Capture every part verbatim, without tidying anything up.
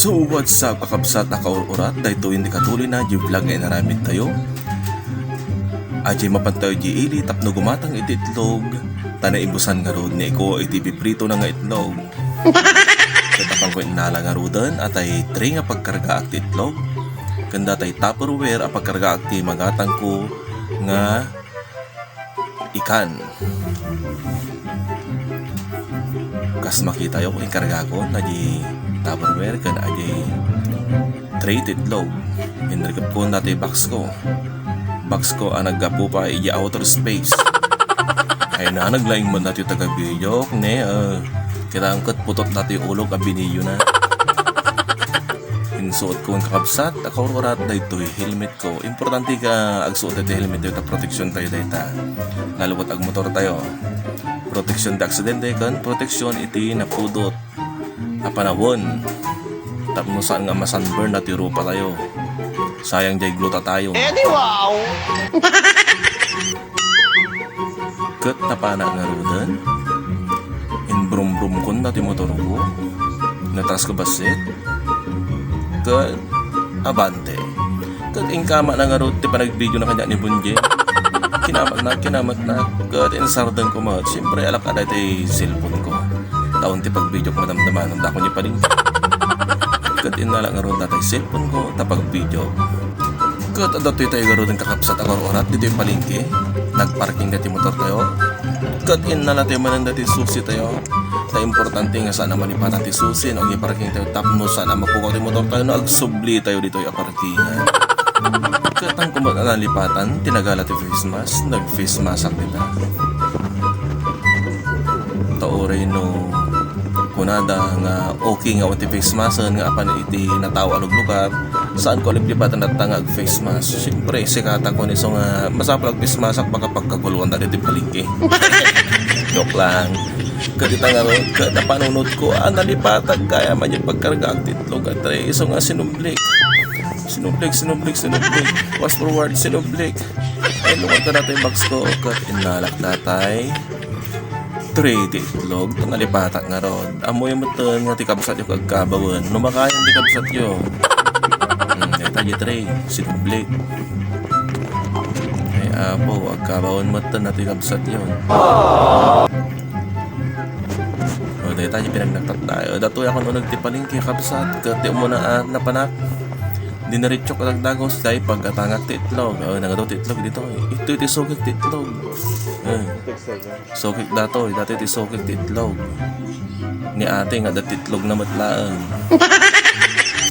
So, what's up, kakabsat a kaur-urat? Daytoy indi katuloy na di vlog nga inaramid tayo. Adiay mapan tayo di ili tapno gumatang iti itlog, ta naibusan ngarud ni iko iti piprito na nga itlog. Ket apanko innala ngaruden, atay tray nga pagkargaak ti itlog, ken datay Tupperware a pagkargaak ti magatangko nga ikan. Kas makitayo, inkargakon na di Tupperware ken adiay tray ti itlog. Inrikepkon datoy box ko. Box ko a naggapu pay iti outer space. Ay na, naglaing man datoy taga-video, ne, ah, kailangan ket putot datoy ulog a biniyona. Insuot ko, kakabsat a kaur-urat, daytoy helmet ko. Importante nga agsuot daytoy helmet dayta, proteksyon tayo dayta. Lalo ket agmotor tayo. Proteksyon ti aksidente ken proteksyon iti napudot a panawen. Tapno saan nga ma-sunburn datoy rupa tayo. Sayang diay gluta tayo. Ket napana ngaruden, inbrumbrumkon datoy motorko, natras ko bassit, ket abante. Ket inkamana ngarud ti panagbidiona kaniak ni Bonjing. Kinamatnak, kinamatnak, ket insardengko met. Siyempre, alak-ada ti cellphone ko. Taon ti pagbidiok, madamdama, nanda ko ni palengke. Ket innala ngarud datoy cellphone ko, ta pagbidiok. Ket adda toy tayo ngaruden, kakabsat a kaur-urat, ditoy palengke. Nagparking datoy motor tayo. Ket innala tayo manen datoy susi tayo. Ta importante nga saan a malipatan ti susi no agparking tayo tapno saan a mapukaw ti motor tayo no agsubli tayo ditoy a parkingan. Ket apanko met a nalipatan ti nagala ti face mask, nag-face mask dita. Ta uray no kunada nga okay nga awan ti face mask nga apan iti natao a lugar, saanko a liplipatan latta nga ag-face mask. Siyempre, sikatan ko ni isu nga masapul ag-face mask, baka pagkaguluan da ditoy palengke. Joke lang. Ket ita ngarud, ket napanunotko, a nalipatan gayam diay pagkargaak ti itlog a tray, isu nga sinublik. Sinublik, sinublik, sinublik. Fast forward, sinublik. Ay, lungag ka datoy box ko, ket innalak datoy tray ti itlog, ta nalipatak ngarud. Ammoyo metten nga ti kabsatyo agkabawen. No makayan ti kabsatyo. Hmm, dayta diay tray, sinublik. Ay, apo, agkabawen metten ti kabsatyo. O, dayta diay pinagnaktak tayo. Datoy ako uneg ti palengke, kabsat, ket ti umuna a napanak. Diniretsok a dagdagus, tay paggatangak ti itlog. O, nagadu ti itlog ditoy. Itoy ti sukik ti itlog. O. Sukik datoy, datoy ti sukik ti itlog. Ni ate nga adda ti itlogna met laeng.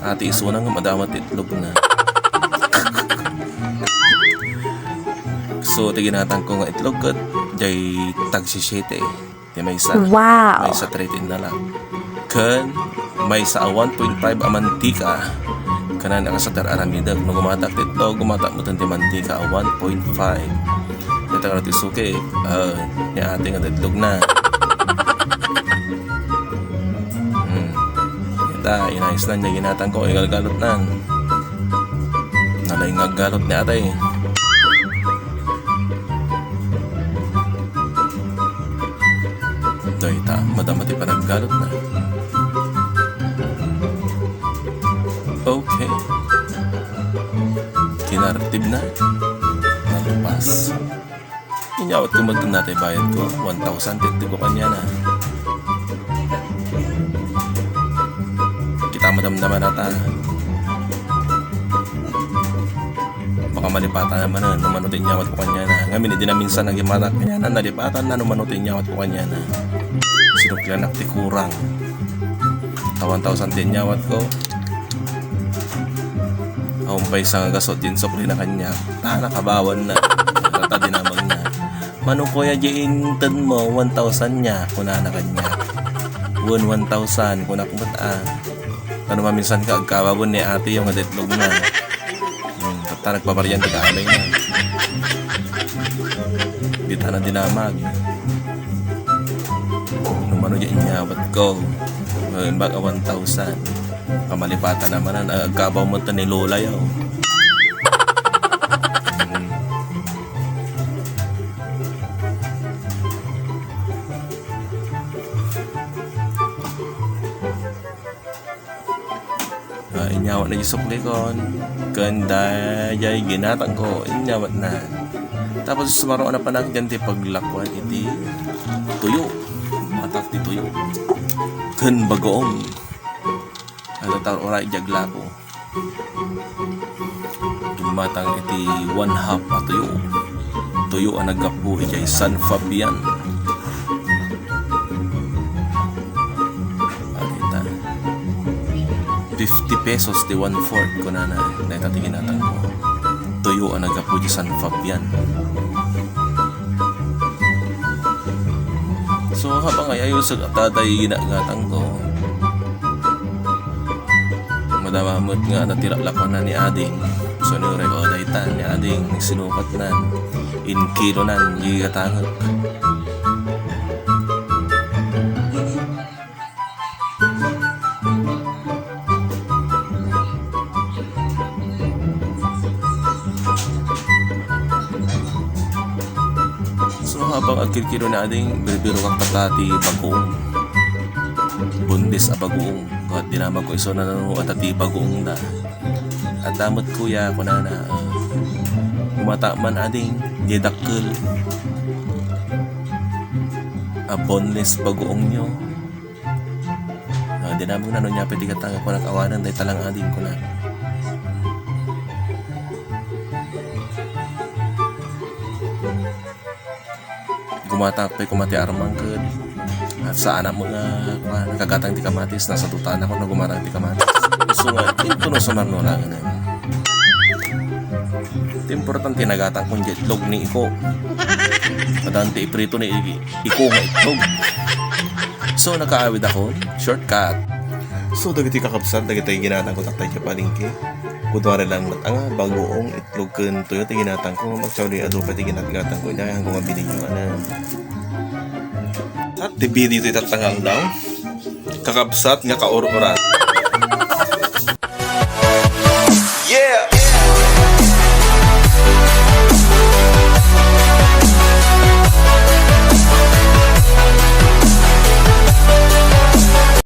Ate, isuna nga madama ti itlogna. So, ti ginatangko nga itlog ket diay tagsi siete. Ti maysa. Wow! Maysa tray ti innala. Ken maysa a one point five a mantika. Kanan a kasater aramidek. No gumatak ti itlog, gumatak metten ti mantika a one point five. Dayta nga ti suki, ah, ni ate nga itlogna. Hmm. Dayta, inayos nan, diay ginatangko, igalgalot nan. Nalaing nga aggalot ni ate. Dayta, madama ti panaggalotna. Okay. Kinartibna. Nalpas. Inyawatko met dayta ti bayadko, one thousand ti itdegko kaniana. Kita madamdama dayta. Baka malipatan na manen no mano ti inyawatko kaniana. Ngamin, idi naminsan nga agimmatak kaniana, nalipatanna no mano ti inyawatko kaniana. Sinuklianak ti kurang. Ta one thousand ti inyawatko. Awan pay sa nga gasot ti insuklina kaniak. Ta nakabawanna. Ta dinamagna. "Mano, kuya, diay intedmo, one thousand nia," kunana kaniak. "Wen, one thousand," kunak met a. Ta no maminsan ka, agkabawen ni ateyo nga itlogna. Hmm, ta nagpaparian ti kaamay na. Dita na dinamag. No mano diay inyawatko. Ngamin, baka one thousand. Kamalipatan na manen, agkabaw metten ni lolayo. Hmm, Inyawatna diay suklikon, ken daydiay ginatangko, inyawatna. Tapos, sumaruno a napanak diay ti paglakuan iti tuyo. Matak ti tuyo. Ken bagoong. Ata tar-uray diay aglaku. Gimmatang iti one half a tuyo. Tuyo a naggapu idiay San Fabian. Makita. Fifty pesos ti one fourth, kunana. Dayta ti ginatangko. Tuyo a naggapu idiay San Fabian. So, habang ay ayusek a tatay ginagatangko, madama met nga natiraklakon na ni Ading. So, ni Urek, o, dayta, ni Ading, sinukatnan, inkilonan, gigatangek. So, habang agkilkilo ni Ading, birbirokak ta ti bagoong. Bundes a bagoong. Ket dinamagko isu no ata ti bagoong da. Adda met kuya, kunana, ah, gumata man Ading, diay dakkel. A boneless bagoongyo. Ah, dinamagna no ania pay ti gatang, kunak awanen, dayta lang Ading, kunak. Gumatak pay koma ti armang ket at saan a mga, kuan, nakagatang ti kamatis, nasatutan ako no gumatang ti kamatis. Isu nga, intuno sa marnuragan. Ti importante nagatangkon diay itlog ni Iko. Adda ti iprito ni Iko nga itlog. So, nakaawid ako, shortcut. So, dagiti kakabsat, dagiti ginatangko taktay ti palengke. Kunwari lang met, anga, bagoong itlog ken tuyo ti ginatangko, magsaw di adu pay ti ginatgatangko, diay, hangko nga bininyo, ano. At ti video ti tattangam daw. Kakabsat nga kaur-uran.